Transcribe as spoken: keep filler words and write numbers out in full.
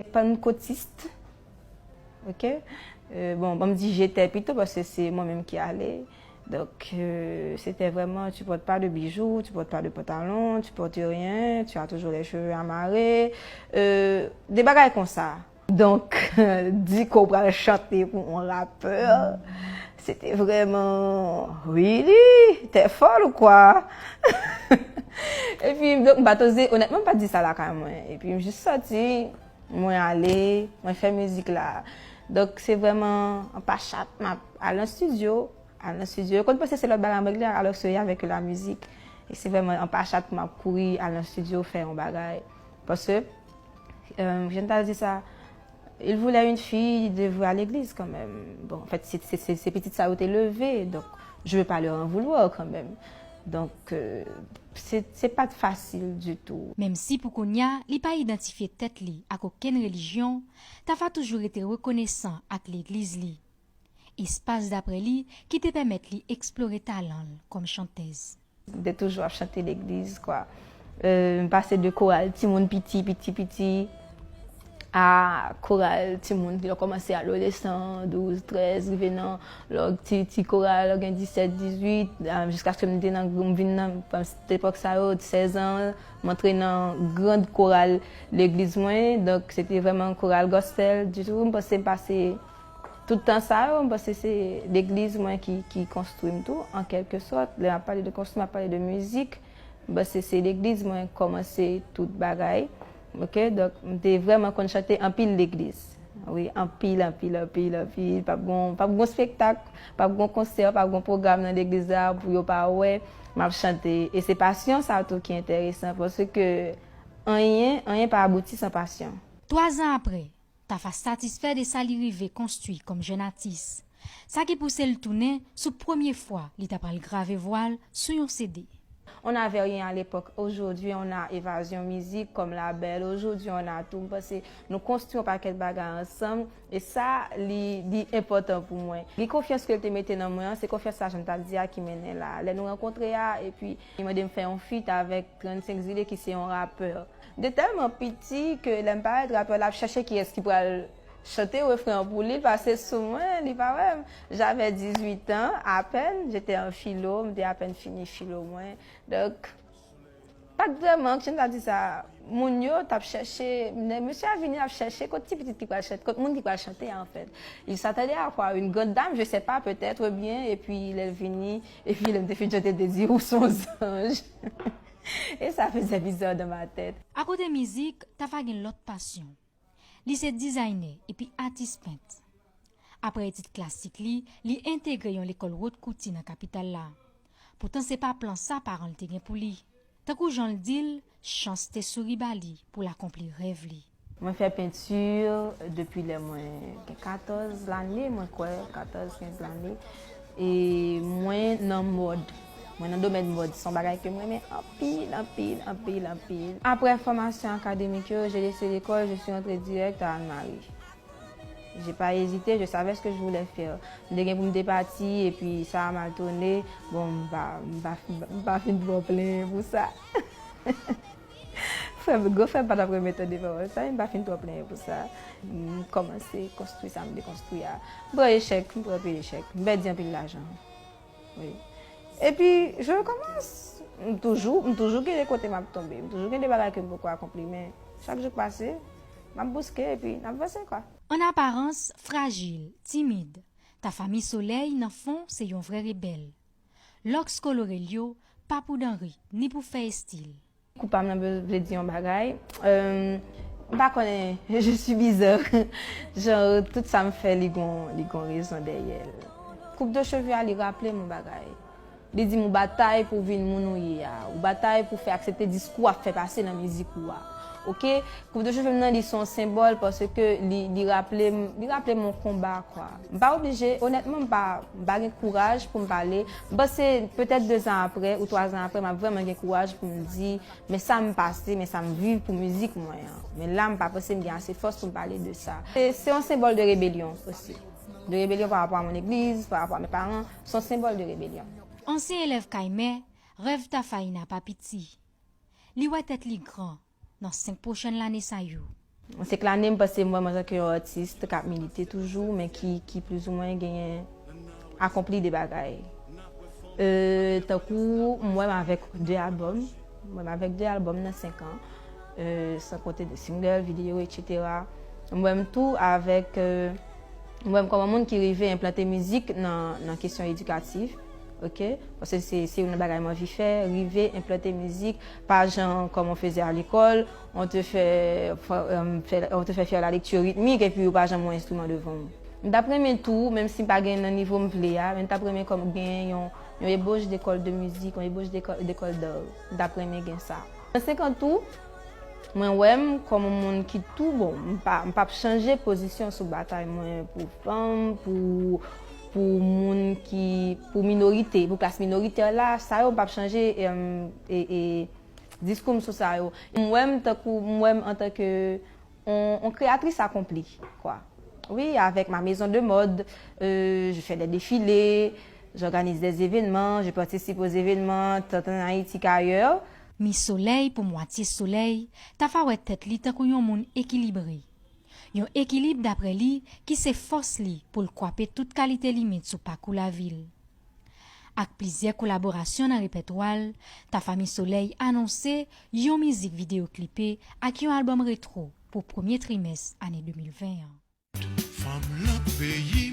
Pannkotist. Ok. Euh, bon, ban m di j'étais pito, paske se mwen menm ki ale. Donk, euh, c'était vraiment, tu portes pas de bijoux, tu portes pas de pantalon, tu portes rien, tu as toujours les cheveux amarrés. Euh, de bagay konsa. Donk, di ke w pral chante pou yon rapè, se te vrèman, really? T'es folle ou quoi? Epi, donk, m pa t oze, onètman, m pa t di sa lakay mwen. Epi, m jis sòti, mwen ale, mwen fè mizik la. Donk, se vrèman an pa chat, m ap al nan estidyo, al nan estidyo. Yo konn panse se lòt bagay mwen regle, alòske se avèk la mizik. E se vrèman an pa chat pou m ap kouri al nan estidyo fè yon bagay. Paske, euh, jan m ta di sa, il voulait une fille, il devait à l'église quand même. Bon, en fait, se, se, se, se pitit sa yo te leve, donk, je veux pas leur en vouloir quand même. Donk, euh, se, se pa t fasil ditou. Menm si pou kounye a, li pa idantifye tèt li ak okenn relijyon, Tafa toujou rete rekonesan ak legliz li. Espas, daprè li, ki te pèmèt li eksplore talan l kòm chantèz. M te toujou ap chante legliz, kwa. Euh, m pase de koral timoun piti, piti, piti, a koral timoun ki kòmanse adolesan, douz, trèz, rive nan lòg ti, ti koral, lòg gen disèt, dizuit, a, jiskaske m te nan, m vin nan, epòk sa yo, sèz an, m antre nan grand koral legliz mwen. Donk, se te vrèman koral gospel ditou. M panse m pase tout tan sa yo, m panse se legliz mwen ki, ki konstwi m tou, an kèlke sòt. Lè m ap pale de konstwi, m ap pale de mizik. M panse se legliz mwen kòmanse tout bagay. Ok, donk, m te vrèman konn chante anpil legliz. Wi, anpil, anpil, anpil, anpil. P ap gon, p ap gon spektak, p ap gon konsè, p ap gon pwogram nan legliz la pou yo pa wè m ap chante. E se pasyon sa tou ki enteresan, paske anyen, anyen pa abouti san pasyon. Twazan apre, Tafa satisfè de sa li rive konstwi kòm jèn atis. Sa ki pouse l tounen sou premye fwa li ta pral grave vwa l sou yon C D. On n'avait rien à l'époque, aujourd'hui on a Évasion Musique comme label, aujourd'hui on a tout. M panse nou konstwi yon pakèt bagay ansanm, e sa, li, li enpòtan pou mwen. Gen konfyans ke l te mete nan mwen an, se konfyans sa, jan m t ap di a, ki mennen la. Lè nou rankontre a, epi li mande m fè yon feat avèk trannsenk Zile, ki se yon rapè. M te tèlman piti ke lè m parèt, rapè la ap chèche kiyès ki pral chante refren an pou li, l pase sou mwen, li pa wè m. J'avais dix-huit ans, à peine, j'étais en philo, m te apèn fini filo mwen. Donk, pa t vrèman, jan m ta di sa, moun yo t ap chèche, mesye a vini ap chèche kot ti pitit ki pral chante, kot moun ki pral chante a, anfèt. Il s'attendait à quoi? Une grande dame, je sais pas, peut-être, bien, epi lè l vini, epi lè m te fin chante, te di, ou s on zanj. Et ça faisait bizarre dans ma tête. Akote mizik, Tafa gen lòt pasyon. Li se dizaynè epi atis pent. Apre etid klasik li, li entegre yon lekòl wot kouti nan kapital la. Poutan se pa plan sa paran l te gen pou li. Tankou jan l di l, chans te souri ba li pou l akonpli rèv li. Mwen fè penti depi lè mwen gen katòz lane, mwen kwè, katòz, kenz lane. E mwen nan mòd. Mwen nan domèn mòd. Se yon bagay ke mwen renmen anpil, anpil, anpil, anpil. Après formation académique, j'ai laissé l'école, je suis rentrée direct à Anne-Marie. J'ai pas hésité, je savais ce que je voulais faire. M te gen pou m te pati, epi sa a mal tounen. Bon, m pa, m pa, m pa fin twò plenyen pou sa. Frè m, gwo frè m pa t ap renmen tande pawòl sa, m pa fin twò plenyen pou sa. M kòmanse konstwi sa m te konstwi a. M pran echèk, m pran anpil echèk, m pèdi anpil lajan. Wi. Epi, je recommence. M toujou, m toujou gen de kote m ap tonbe, m toujou gen de bagay ke m poko akonpli, men chak jou k pase, m ap bouske epi n ap vanse, kwa. An aparans frajil, timid, Tafa Mi Solèy nan fon se yon vrè rebèl. Lòks kolore l yo pa pou dan ri, ni pou fè estil. Kou pa m nan vle di yon bagay. Euh, m pa konnen, je suis bizarre. Jan tout sa m fè, li gon, li gon rezon dèyè l. Coupe de cheveux a, li raple m yon bagay. Li di m ou batay pou w vin moun ou ye a. Ou batay pou w fè aksepte diskou w ap fè pase nan mizik ou a. Ok? Coupe de cheveux m nan, li se yon senbòl paske li, li raple m, li raple m yon konba, kwa. M pa oblije, onètman, m pa, m pa gen kouraj pou m pale. M panse petèt de zan apre ou twa zan apre, m ap vrèman gen kouraj pou m di, men sa m pase, men sa m viv pou mizik mwen an. Men la, m pa panse m gen ase fòs pou m pale de sa. Se, se yon senbòl de rebelyon osi. De rebelyon pa rapò a mon egliz, pa rapò a mes parents, se yon senbòl de rebelyon. Ansyen elèv Kaymè, rèv Tafaina pa piti. Li wè tèt li gran nan senk pwochèn lane sa yo. Se k lane m panse m wè m antanke yon atis k ap milite toujou, men ki, ki plizoumwen genyen akonpli de bagay. Euh, tankou m wè m avèk de albòm, m wè m avèk de albòm nan senk an, euh, san konte de single, videyo, et cetera. M wè m tou avèk, euh, m wè m kòm yon moun ki rive enplante mizik nan, nan kesyon edikatif, ok? Paske se, se youn nan bagay m anvi fè, rive enplante mizik, pa jan comme on faisait à l'école, on te fait, euh, fè, on te fait faire la lecture rythmique epi ou pa janm yon enstriman devan w. M t ap renmen tou, menm si m pa gen nan nivo m vle a, men m t ap renmen kòm gen yon, yon ebauche d'école de musique, yon ebauche d'école, d'école d'art. M t ap renmen gen sa. Nan senk an tou, mwen wè m kòm yon moun ki tou bon. M pa, m p ap chanje pozisyon sou batay mwen pou fanm, pou, pou moun ki, pou minorite, pou klas minoritè la, sa yo m p ap chanje, em, e, e, diskou m sou sa yo. M wè m tankou, m wè m antanke on, on créatrice accomplie, quoi. Oui, avec ma maison de mode, euh, je fais des défilés, j'organise des événements, je participe aux événements, tant en Haïti qu'ailleurs. Mi Solèy pou Mwatye Solèy, Tafa wè tèt li tankou yon moun ekilibre. Yon ekilib, daprè li, ki se fòs li pou l kwape tout kalite limit sou pakou lavi l. Ak plizyè kolaborasyon nan repètwa l, Tafa Mi Solèy anonse yon mizik videyo klipe ak yon albòm retwo pou premye trimès ane de mil ven an. Fanm nan peyi